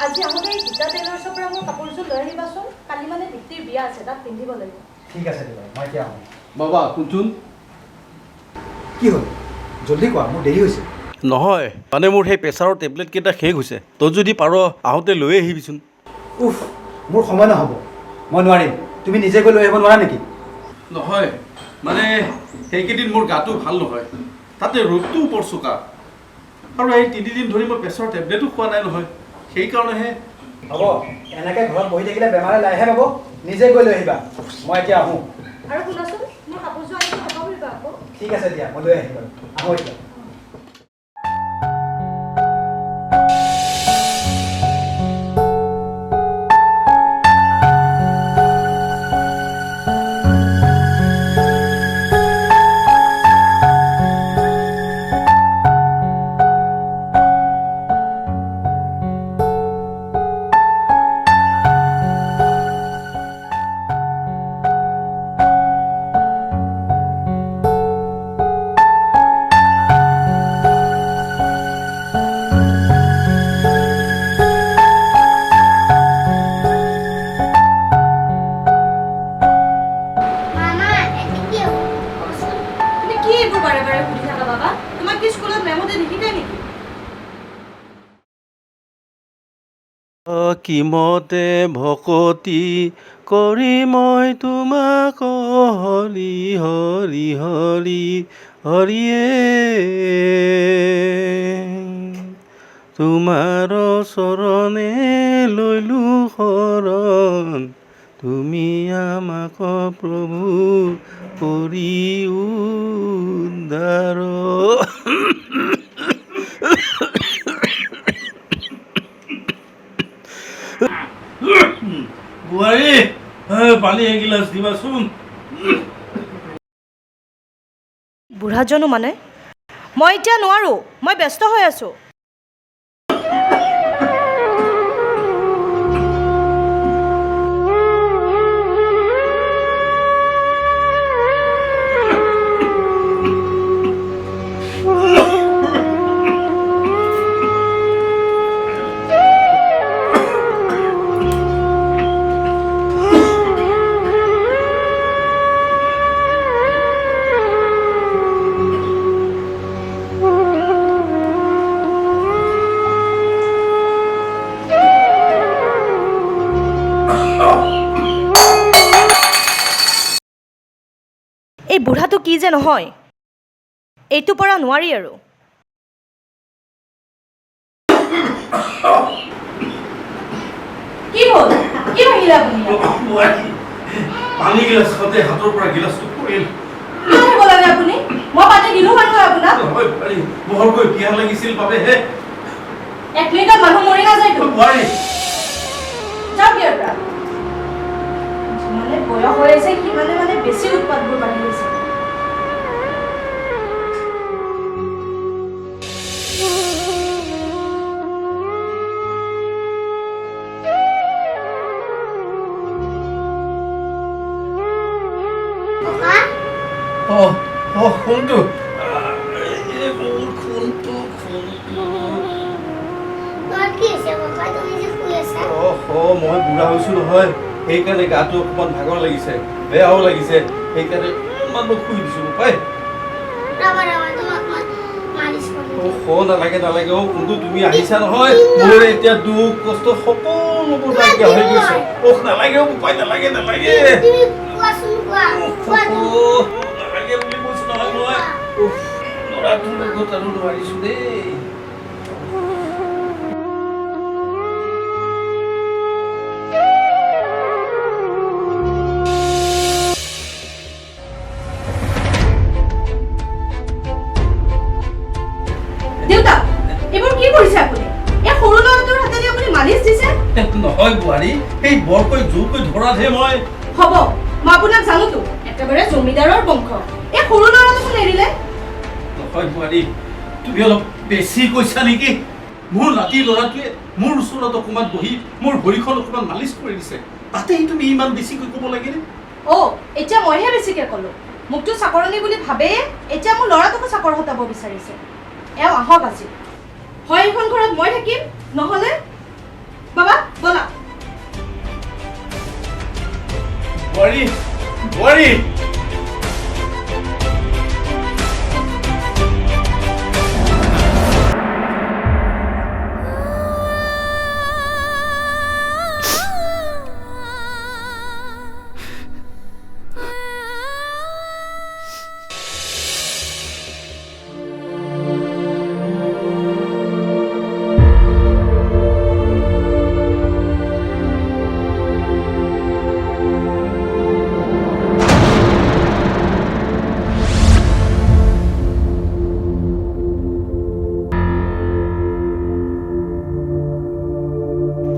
আজি আহোঁতে এই গীতা টেইলাৰ্ছৰ পৰা মোৰ কাপোৰযোৰ লৈ আহিবাচোন। কালি মানে দীপ্তিৰ বিয়া আছে, তাত পিন্ধিব লাগিব। ঠিক আছে দিবা, মই এতিয়া আহোঁ। বাবা শুনচোন। কি হ'ল? জলদি কোৱা, মোৰ দেৰি হৈছে। নহয় মানে মোৰ সেই প্ৰেছাৰৰ টেবলেটকেইটা শেষ হৈছে, তই যদি পাৰ আহোঁতে লৈ আহিবিচোন। উফ, মোৰ সময় নহ'ব, মই নোৱাৰিম। তুমি নিজে গৈ লৈ আহিব নোৱাৰা নেকি? নহয় মানে সেইকেইদিন মোৰ গাটো ভাল নহয়, তাতে ৰ'দটোও বৰ চোকা, আৰু এই তিনিদিন ধৰি মই প্ৰেছাৰৰ টেবলেটো খোৱা নাই নহয়, সেইকাৰণেহে। হ'ব, এনেকৈ ঘৰত বহি থাকিলে বেমাৰে লাইহে পাব। নিজে গৈ লৈ আহিবা, মই এতিয়া আহোঁ। আৰু শুনাচোন, মোৰ কাপোৰযোৰ আনিব নাপাহৰিবা আকৌ। ঠিক আছে দিয়া, মই লৈ আহিম বাৰু। আহোঁ এতিয়া। মামা, এতে কি হ'ব কচোন? তুমি কি এইবোৰ বাৰে বাৰে সুধি থাকা বাবা? তোমাক কি স্কুলত মেমতে নিশিকাই নেকি? কিমতে ভকতি কৰি মই তোমাক হৰি হৰি হৰি হৰিয়ে, তোমাৰ চৰণে লৈলো শৰণ, তুমি আমাক প্ৰভু কৰি উদ্ধাৰ। বোৱাৰী, পানী এগিলাচ দিবাচোন। বুঢ়াজনো মানে মই এতিয়া নোৱাৰোঁ, মই ব্যস্ত হৈ আছোঁ। এই বুঢ়াটো কি যে নহয়, এইটো পৰা নোৱাৰি আৰু। কি হ'ল? কি ভাঙিলে আপুনি ইয়াত? বোৱাৰী, পানী গিলাচ খাওঁতে হাতৰ পৰা গিলাচটো পৰিল। কিয় আহিব লাগে আপুনি? মই পানী দিলোঁ হয় নহয় আপোনাক। নহয় বোৱাৰী, বৰকৈ পিয়াহ লাগিছিল বাবেহে। এক মিনিটত মানুহ মৰি নাযায়তো। বোৱাৰী, যাওক ইয়াৰ পৰা। যিমানে বয়স হৈ আছে সিমানে মানে বেছি উৎপাতবোৰ বাঢ়ি গৈছে। ককা। অ অ সোণটো, এই মোৰ সোণটো, সোণটো। তোমাৰ কি হৈছে ককা? তুমি যে শুই আছা? অ মই বুঢ়া হৈছো নহয়, সেইকাৰণে গাটো অকণমান ভাগৰ লাগিছে, বেয়াও লাগিছে, সেইকাৰণে অকণমান মই শুই দিছো বোপাই। ৰ'বা ৰ'বা, তোমাক মই মালিচ কৰি অ দিম। নালাগে নালাগে। অ সোণটো, তুমি আহিছা নহয়, মোৰ এতিয়া দুখ কষ্ট সকলোবোৰ নাইকিয়া হৈ গৈছে। অ নালাগে, অ বোপাই, নালাগে নালাগে। তুমি কোৱাচোন, কোৱা কোৱা তুমি। নালাগে বুলি কৈছো নহয় মই। উফ, ল'ৰাটোৰ লগত আৰু নোৱাৰিছো দেই। দেউতা, এইবোৰ কি কৰিছে আপুনি? এই সৰু ল'ৰাটোৰ হাতেদি আপুনি মালিচ দিছে? নহয় বোৱাৰী, সেই বৰকৈ জোৰকৈ ধৰাতহে মই। হ'ব, মই আপোনাক জানোতো, একেবাৰে জমিদাৰৰ বংশ। এই সৰু ল'ৰাটোকো নেৰিলে? নহয় বোৱাৰী, তুমি অলপ বেছি কৈছা নেকি? মোৰ নাতি ল'ৰাটোৱে মোৰ ওচৰত অকণমান বহি মোৰ ভৰিখন অকণমান মালিচ কৰি দিছে, তাতেই তুমি ইমান বেছিকৈ ক'ব লাগেনে? অ' এতিয়া মইহে বেছিকৈ ক'লোঁ। মোকতো চাকৰণী বুলি ভাবেয়ে এতিয়া মোৰ ল'ৰাটোকো চাকৰ হটাব বিচাৰিছে। এওঁ আহক আজি, হয় এইখন ঘৰত মই থাকিম, নহ'লে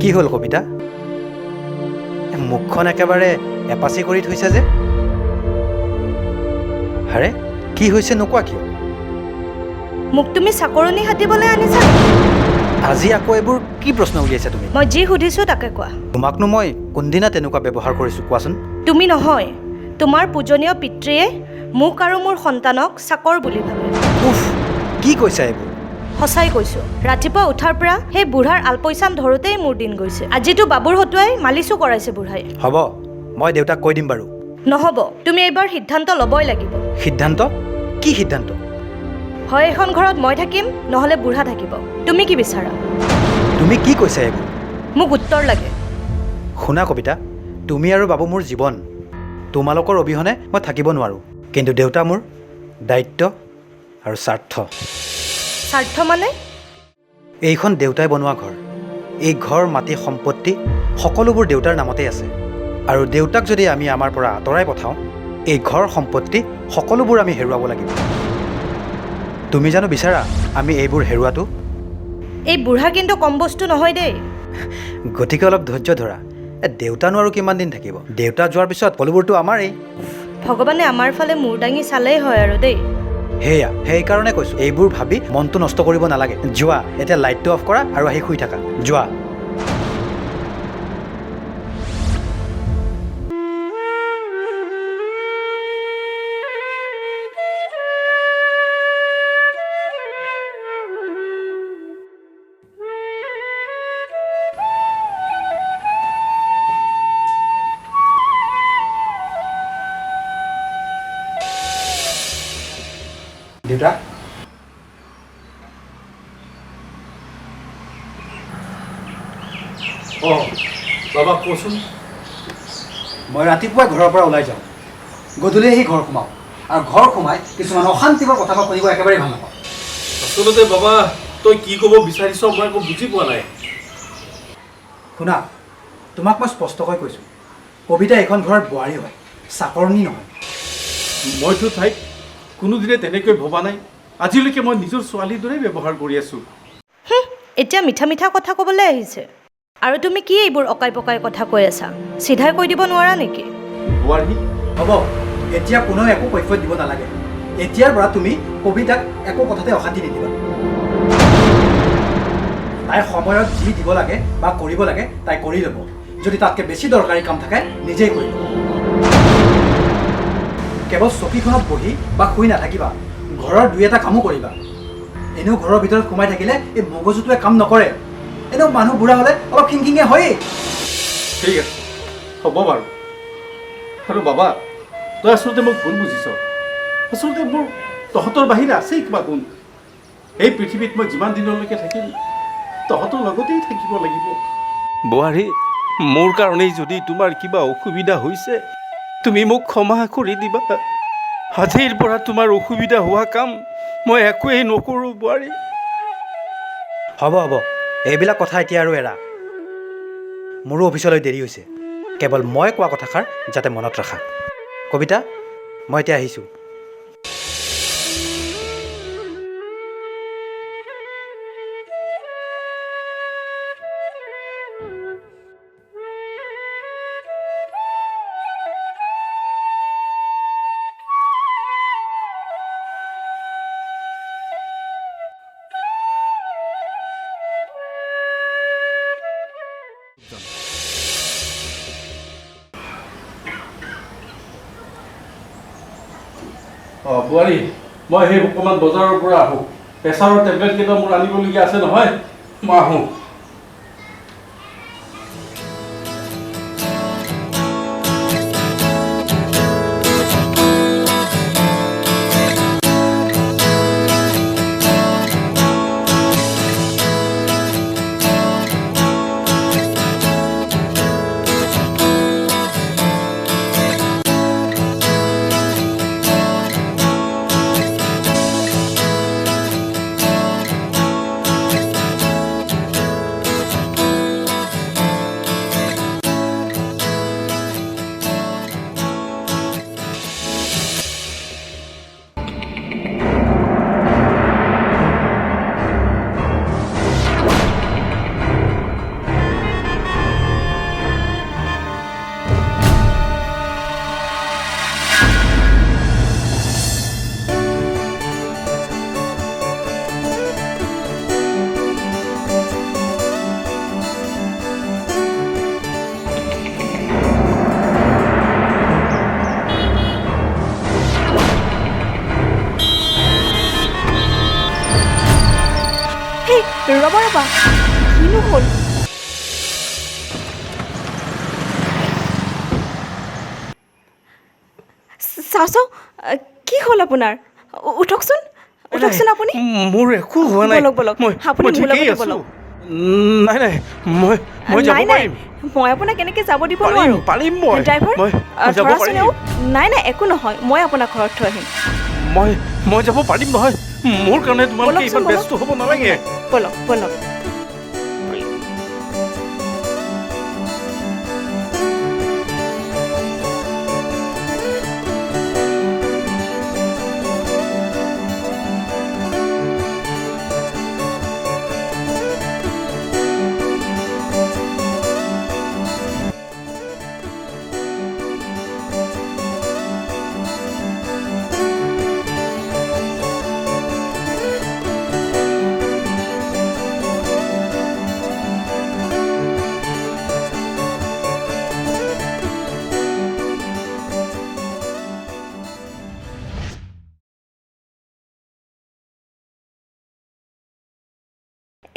কি হ'ল কবিতা, মুখখন একেবাৰে এপাচি কৰি থৈছা যে? আৰে কি হৈছে নোকোৱা কিয়? মোক তুমি চাকৰণি হাতিবলৈ আনিছা? আজি আকৌ এইবোৰ কি প্ৰশ্ন উলিয়াইছা তুমি? মই যি সুধিছোঁ তাকে কোৱা। তোমাকনো মই কোনদিনা তেনেকুৱা ব্যৱহাৰ কৰিছোঁ কোৱাচোন? তুমি নহয়, তোমাৰ পূজনীয় পিতৃয়ে মোক আৰু মোৰ সন্তানক চাকৰ বুলি ভাবে। উফ, কি কৈছা এইবোৰ? সঁচাই কৈছোঁ, ৰাতিপুৱা উঠাৰ পৰা সেই বুঢ়াৰ আলপৈচান ধৰোঁতেই মোৰ দিন গৈছে। আজিতো বাবুৰ হতুৱাই মালিচো কৰাইছে বুঢ়াই। হ'ব, মই দেউতাক কৈ দিম বাৰু। নহ'ব, তুমি এইবাৰ সিদ্ধান্ত ল'বই লাগিব। সিদ্ধান্ত? কি সিদ্ধান্ত? হয় এখন ঘৰত মই থাকিম, নহ'লে বুঢ়া থাকিব। তুমি কি বিচাৰা? তুমি কি কৈছা এইবোৰ? মোক উত্তৰ লাগে। শুনা কবিতা, তুমি আৰু বাবু মোৰ জীৱন। তোমালোকৰ অবিহনে মই থাকিব নোৱাৰোঁ। কিন্তু দেউতা মোৰ দায়িত্ব আৰু স্বাৰ্থ। স্বাৰ্থ মানে? এইখন দেউতাই বনোৱা ঘৰ। এই ঘৰ, মাটি, সম্পত্তি সকলোবোৰ দেউতাৰ নামতেই আছে। আৰু দেউতাক যদি আমি আমাৰ পৰা আঁতৰাই পঠাওঁ, এই ঘৰ, সম্পত্তি সকলোবোৰ আমি হেৰুৱাব লাগিব। তুমি জানো বিচাৰা আমি এইবোৰ হেৰুৱাটো? এই বুঢ়া কিন্তু কম বস্তু নহয় দেই। গতিকে অলপ ধৈৰ্য ধৰা। দেউতানো আৰু কিমান দিন থাকিব? দেউতা যোৱাৰ পিছত সকলোবোৰতো আমাৰেই। ভগৱানে আমাৰ ফালে মূৰ দাঙি চালেই হয় আৰু দেই। সেয়া, সেইকাৰণে কৈছোঁ এইবোৰ ভাবি মনটো নষ্ট কৰিব নালাগে। যোৱা, এতিয়া লাইটটো অফ কৰা আৰু আহি শুই থাকা। যোৱা। দেউতা, অঁ বাবা কোচোন। মই ৰাতিপুৱাই ঘৰৰ পৰা ওলাই যাওঁ, গধূলি আহি ঘৰ সোমাওঁ, আৰু ঘৰ সোমাই কিছুমান অশান্তিকৰ কথা মই শুনিব একেবাৰেই ভাল নাপাওঁ। আচলতে বাবা তই কি ক'ব বিচাৰিছ মই একো বুজি পোৱা নাই। শুনা, তোমাক মই স্পষ্টকৈ কৈছোঁ, কবিতা এইখন ঘৰৰ বোৱাৰী হয়, চাকৰণী নহয়। মইতো তাইক কোনোদিনে তেনেকৈ ভবা নাই। আজিলৈকে মই নিজৰ ছোৱালীৰ দৰেই ব্যৱহাৰ কৰি আছোঁ। এতিয়া মিঠা মিঠা কথা ক'বলৈ আহিছে আৰু তুমি কি এইবোৰ অকাই পকাই কথা কৈ আছা? চিধাই কৈ দিব নোৱাৰা নেকি? বোৱাৰী হ'ব, এতিয়া কোনেও একো কৈফিয়ত দিব নালাগে। এতিয়াৰ পৰা তুমি কবিতাক একো কথাতে অশান্তি নিদিবা। তাইৰ সময়ত যি দিব লাগে বা কৰিব লাগে তাই কৰি ল'ব। যদি তাতকৈ বেছি দৰকাৰী কাম থাকে নিজেই কৰি ল'ব। কেৱল চকীখনত বহি বা শুই নাথাকিবা, ঘৰৰ দুই এটা কামো কৰিবা। এনেও ঘৰৰ ভিতৰত সোমাই থাকিলে এই মগজুটোৱে কাম নকৰে। এনেও মানুহ বুঢ়া হ'লে অলপ খিংখিঙীয়া হয়েই। ঠিক আছে, হ'ব বাৰু। আৰু বাবা তই আচলতে মোক ভুল বুজিছ। আচলতে মোৰ তহঁতৰ বাহিৰে আছেই কিবা গুণ। এই পৃথিৱীত মই যিমান দিনলৈকে থাকিম তহঁতৰ লগতেই থাকিব লাগিব। বোৱাৰী, মোৰ কাৰণেই যদি তোমাৰ কিবা অসুবিধা হৈছে তুমি মোক ক্ষমা কৰি দিবা। আজিৰ পৰা তোমাৰ অসুবিধা হোৱা কাম মই একোৱেই নকৰোঁ বোৱাৰী। হ'ব হ'ব, এইবিলাক কথা এতিয়া আৰু এৰা। মোৰো অফিচলৈ দেৰি হৈছে। কেৱল মই কোৱা কথাষাৰ যাতে মনত ৰাখা। কবিতা, মই এতিয়া আহিছোঁ। অঁ বোৱাৰী, মই সেই অকণমান বজাৰৰ পৰা আহোঁ। প্ৰেছাৰৰ টেবলেট কেইটা মোৰ আনিবলগীয়া আছে নহয়, মই আহোঁ। হ'ল? চাওঁ চাওঁ, কি হ'ল আপোনাৰ? উঠকচোন, উঠকচোন আপুনি। মোৰ একো হোৱা নাই। ব'লক ব'লক, মই আপুনি মই মোৰ ঠিকেই লগতে আছোঁ। ব'লক। নাই নাই, মই মই যাব নাই নাই, পাৰিম। মই আপোনাক এনেকৈ যাব দিব পাৰিম, নোৱাৰোঁ। পাৰিম মই। ড্ৰাইভাৰ, মই মই যাব ধৰাচোন পাৰিম। এওঁ। নাই নাই, একো নহয়, মই আপোনাক ঘৰত থৈ আহিম। মই মই যাব পাৰিম নহয়। মোৰ কাৰণে তোমালোকে ব'লকচোন, ইমান ব'লক। ব্যস্ত হ'ব নালাগে। ব'লক ব'লক।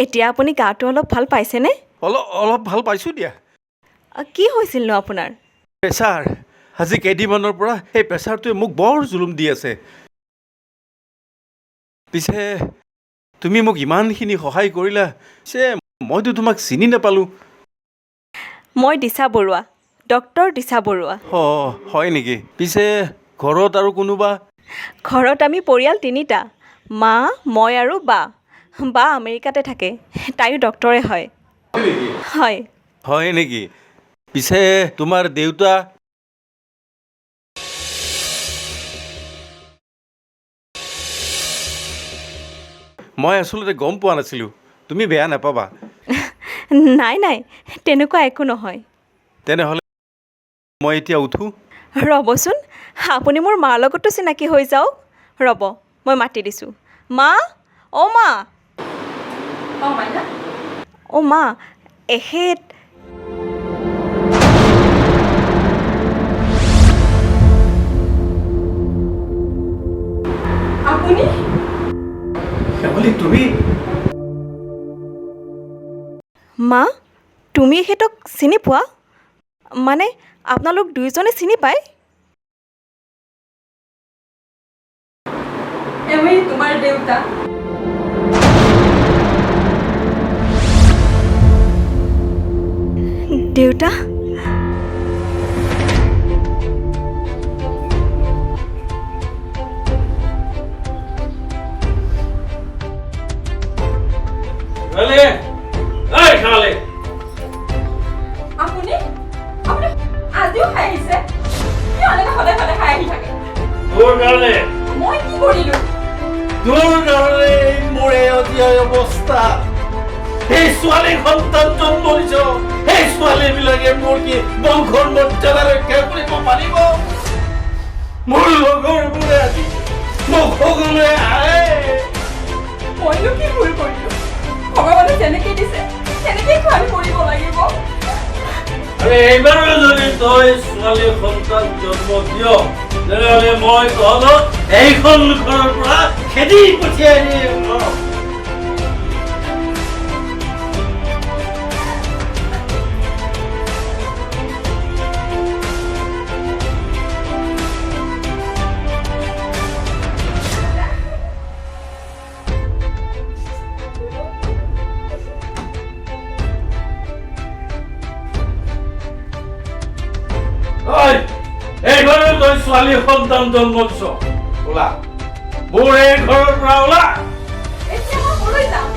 এতিয়া আপুনি গাটো অলপ ভাল পাইছেনে? অলপ অলপ ভাল পাইছোঁ দিয়া। কি হৈছিলনো আপোনাৰ? প্ৰেছাৰ। আজি কেইদিনমানৰ পৰা সেই প্ৰেছাৰটোৱে মোক বৰ জুলুম দি আছে। পিছে তুমি মোক ইমানখিনি সহায় কৰিলা, পিছে মইতো তোমাক চিনি নাপালোঁ। মই দিশা বৰুৱা, ডক্টৰ দিশা বৰুৱা। অঁ, হয় নেকি? পিছে ঘৰত আৰু কোনোবা? ঘৰত আমি পৰিয়াল তিনিটা, মা, মই আৰু বা। বা আমেৰিকাতে থাকে, তাইও ডক্টৰে হয়। হয়। হয় নেকি? পিছে তোমাৰ দেউতা? মই আচলতে গম পোৱা নাছিলোঁ, তুমি বেয়া নাপাবা। নাই নাই, তেনেকুৱা একো নহয়। তেনেহ'লে মই এতিয়া উঠোঁ? ৰ'বচোন, আপুনি মোৰ মাৰ লগতো চিনাকি হৈ যাওক। ৰ'ব, মই মাতি দিছোঁ। মা, অ' মা। অঁ মাইনা। অ' মা, এখেত। আপুনি? শেৱালি, তুমি? মা, তুমি এখেতক চিনি পোৱা? মানে আপোনালোক দুয়োজনে চিনি পায়? এওঁৱেই তোমাৰ দেউতা। দেউতা। শেৱালি, ঐ শেৱালি। আপুনি আপুনি আজিও খাই আহিছে? কিয় এনেকৈ সদায় সদায় খাই আহি থাকে? তোৰ কাৰণে। মই কি কৰিলোঁ? তোৰ কাৰণে মোৰ এই আজি এই অৱস্থা। সেই ছোৱালী সন্তান জন্ম দিছ, সেই ছোৱালীবিলাকে মোৰ কি বংশৰ মৰ্যাদা ৰক্ষা কৰিব পাৰিব? মোৰ লগৰবোৰে আজি মোক সকলোৱে আহে। মইনো কি ভুল কৰিলোঁ? ভগৱানে যেনেকৈ দিছে তেনেকেই খুৱাই কৰিব লাগিব। আৰু এইবাৰো যদি তই ছোৱালী সন্তান জন্ম দিয়, তেনেহ'লে মই তহঁতক এইখন ঘৰৰ পৰা খেদি পঠিয়াই দিম। ঐ, এইবাৰো তই ছোৱালী সন্তান জন্ম দিছ, ওলা মোৰ এই ঘৰৰ পৰা, ওলা। এতিয়া মই কলৈ যাম?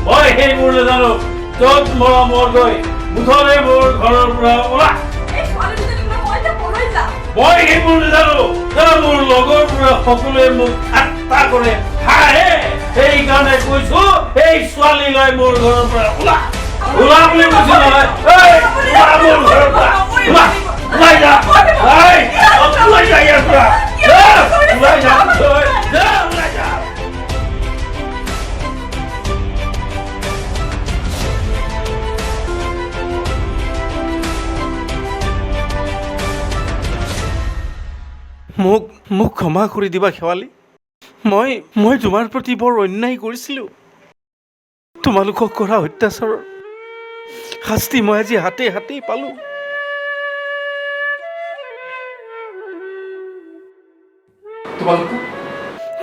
মই সেইবোৰ নাজানো, য'ত মৰা মৰ গৈ, মুঠতে মোৰ ঘৰৰ পৰা ওলা। এই ছোৱালী দুজনীক লৈ মই এতিয়া কলৈ যাম? মই সেইবোৰ নাজানো। মোৰ লগৰবোৰে সকলোৱে মোক ঠাট্টা কৰে, হাঁহে, সেইকাৰণে কৈছো এই ছোৱালী লৈ মোৰ ঘৰৰ পৰা ওলা। ওলা বুলি কৈছো নহয়। এই, ওলা মোৰ ঘৰৰ পৰা, ওলা, ওলাই যা। এই, ওলাই যা ইয়াৰ পৰা, যা, ওলাই যা তই, যা, ওলাই যা। মোক মোক ক্ষমা কৰি দিবা শেৱালি, মই মই তোমাৰ প্ৰতি বৰ অন্যায় কৰিছিলোঁ। তোমালোকক কৰা অত্যাচাৰৰ শাস্তি মই আজি হাতে হাতেই পালোঁ।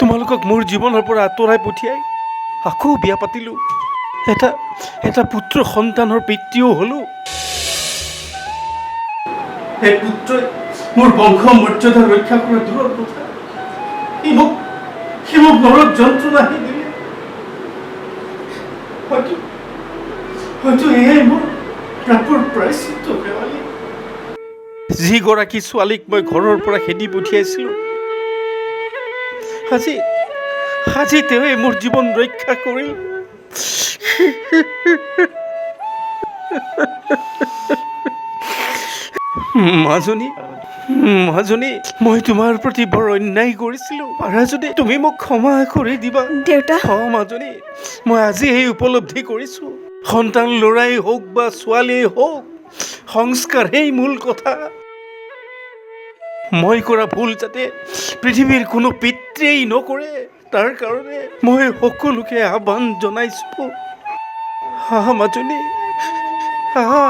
তোমালোকক মোৰ জীৱনৰ পৰা আঁতৰাই পঠিয়াই আকৌ বিয়া পাতিলোঁ, এটা এটা পুত্ৰ সন্তানৰ পিতৃও হ'লোঁ। সেই পুত্ৰই মোৰ বংশ মৰ্যাদা ৰক্ষা কৰা দূৰৰ কথা, সি মোক নৰক যন্ত্ৰণাহে দিলে। হয়তো এয়াই মোৰ প্ৰাপৰ প্ৰায়শ্চিত্ত শেৱালি। যিগৰাকী ছোৱালীক মই ঘৰৰ পৰা খেদি পঠিয়াইছিলোঁ, আজি তেওঁৱে মোৰ জীৱন ৰক্ষা কৰিল। মাজনী, মাজনী, মই তোমাৰ প্ৰতি বৰ অন্যায় কৰিছিলোঁ। পাৰা যদি তুমি মোক ক্ষমা কৰি দিবা। দেউতা। অ মাজনী, মই আজি এই উপলব্ধি কৰিছোঁ, সন্তান ল'ৰাই হওক বা ছোৱালীয়েই হওক, সংস্কাৰেই মূল কথা। মই কৰা ভুল যাতে পৃথিৱীৰ কোনো পিতৃয়েই নকৰে, তাৰ কাৰণে মই সকলোকে আহ্বান জনাইছোঁ। আহা মাজনী, আহা।